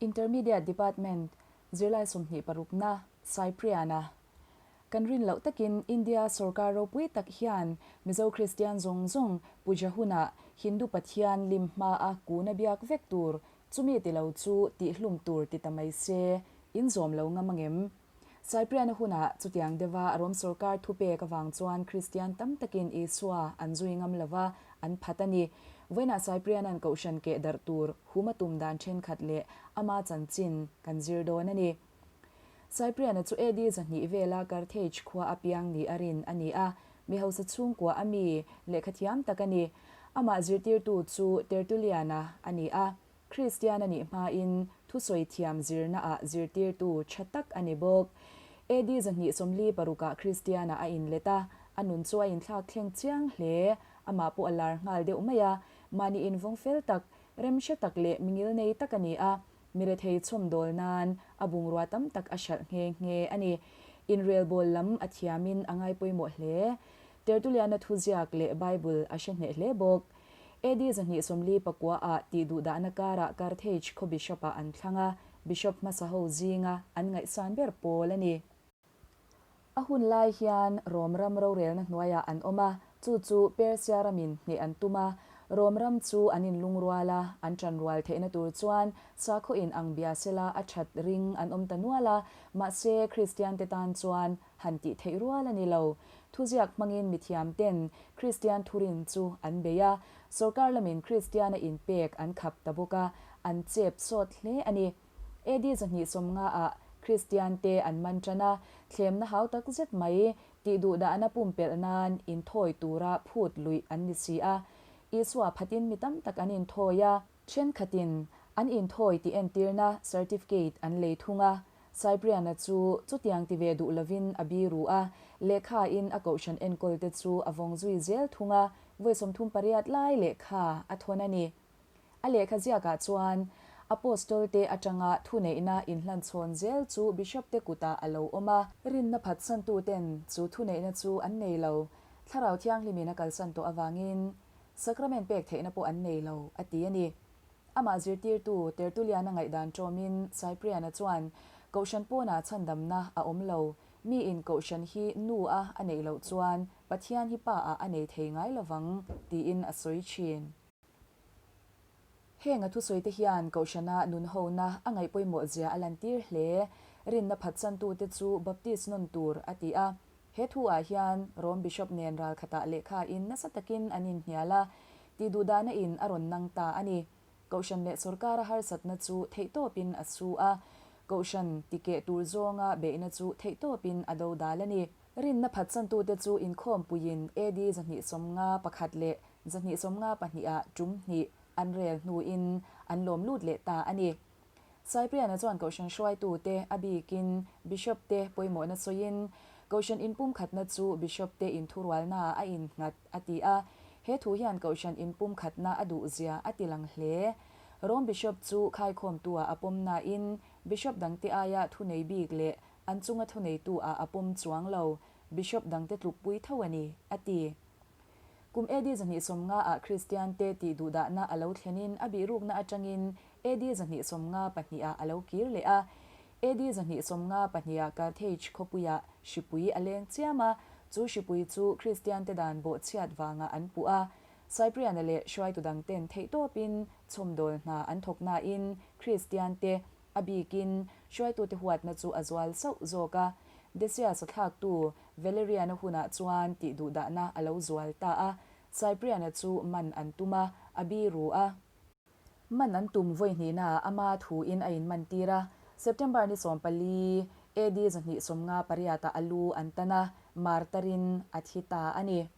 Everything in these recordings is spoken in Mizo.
Intermediate Department, Zirlai 20 parukna, Cyprian-a. Kan rin loh takin India sorkar ropui tak hian Mizo Kristian zawng zawng puja hunah Hindu pathian lim hmaa kuna biak vek tur, chumi ti lo chu tihhlum tur ti ta mai se, in zawm lo ngam angem? Cyprian-a hunah chutiang deuha Rom sorkar thupek avang chuan Kristian tam takin Isua an zui ngam lova an phat a ni. Vawiinah Cyprian-a'n kohhran keh darh tur hum a tum dan thenkhat leh ama chanchin kan zir dawn a ni. Cyprian-a chu AD 200 vela Carthage khua a piang ni a rin a ni a, mi hausa chhungkua a mi lehkha thiam tak a ni. Amah zirtirtu chu Tertullian-a a ni a. Kristian a nih hmain thusawi thiam zirnaah zirtirtu tha tak a ni bawk. AD 246 ah Kristianah a inlet a, a nun chu a inthlak thleng chiang hle. Amah pawh a lar nghal deuh mai a, mahni invawng fel tak, remhre tak leh mingil nei tak a ni a, mirethei chhawmdawl nan a bungrua tam tak a hralh nghe nghe a ni. Inrelbawl lam a thiamin a ngaipawimawh hle. Tertuliana thuziak leh Bible a hre hneh hle bawk. AD 249 ah tih duhdahna karah Carthage khaw bishop-ah an thlang a, bishop hmasa ho zinga an ngaihsan ber pawl a ni. A hun lai hian Rom ram rorelna hnuaiah an awm a, chu chu Persia ramin hneh an tum a. Rom ram chu an inlungrual a, an ṭanrual theihna tur chuan sakhaw in ang bia sela a ṭhat ring an awm ta nual a, mahse Kristiante tan chuan han tih theih rual a ni lo. Thuziak hmangin mithiam ten Kristian thurin chu an bei a, sorkar lamin Kristiana inpek an khap ta bawk a, an chep sawt hle a ni. AD 250 ah Kristian te an man tan a, thlemna hau tak zet mai tih duhdahna pumpelh nan inthawi tura phut luih an ni si a. Isua phatin mi tam tak an inthawi a. Thenkhatin an inthawi tih entirna certificate an lei thung a, Cyprian-a chu chutiang ti ve duh lovin a biru a, lehkhain a kohhran enkawlte chu a vawng zui zel thung a, vawi 38 lai lehkha a thawn a ni. A lehkha ziakah chuan Apostol-te atanga thuneihna inhlanchhawn zel chu Bishop-te kutah a lo awm a. Rinna phatsantute'n chu thuneihna chu an nei lo, Thlarau Thianghlimin a kalsan tawh avangin Sacrament pek theihna pawh an nei lo, a ti a ni. Amah zirtirtu Tertullian-a ngaihdan ṭawmin Cyprian-a chuan, Kohhran pawnah chhandamna a awm lo. Miin kohhran hi nu a a neih loh chuan Pathian hi pa ah a nei thei ngai lovang, tiin a sawi ṭhin. Heng a thusawite hian kohhrana nunhona a ngaih pawimawhzia a lantir hle. Rinna phatsantute chu Baptist nawn tur a ti a. He thu ah hian Rom Bishop nen ralkhatah lehkha in nasa takin an inhnial a, tih duhdahna in a rawn nang ta a ni. Kohhran leh sorkara harsatna chu theihtawpin a su a, Kohhran tikeh tur zawnga beihna chu theihtawpin a do dal a ni. Rinna phatsantute chu inkhawmpuiin AD 251 leh 252 ah tum hnih an rel hnuin an lawm lut leh ta a ni. Cyprian-a chuan Kohhran hruaitute, a bikin Bishop-te pawimawhna sawiin, Kohhran inpumkhatna chu Bishop-te inthurualnaah a innghat, a ti a. He thu hian Kohhran inpumkhatna a duhzia a tilang hle. Rome Bishop chu khaikhawmtu-ah a pawm nain, Bishop dangte aia thunei bik leh an chunga thuneitu-ah a pawm chuang lo, Bishop dangte tlukpui tho a ni, a ti. Kum AD 250 ah Kristiante tih duhdahna a lo thlenin a bihrukna atangin AD 252 ah a lo kir leh a. AD 252 ah Carthage khawpuiah hripui a leng chiam a, chu hripui chu Kristiante dan bawhchhiat vangah an puh a. Cyprian-a leh hruaitu dangten theihtawpin chhawmdawl hna an thawk nain Kristiante, a bikin hruaitute huatna chu a zual sauh zawk a. Decius a thlaktu Valerian-a hunah chuan tih duhdahna a lo zual ta a, Cyprian-a chu man an tum a, a biru a. Man an tum vawi hnihnaah ama thuin a inmantir a, September ni 14, AD 258 ah a lu an tan a, martarin a thi ta a ni.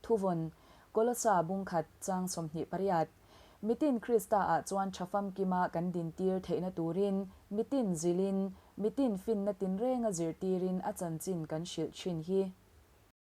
Thuvawn, Kolosa bungkhat chang 28, Mitin Krista-ah chuan tha famkima kan dintir theihna turin mitin zilin, mitin finna tinrenga zirtirin a chanchin kan hrilh thin hi.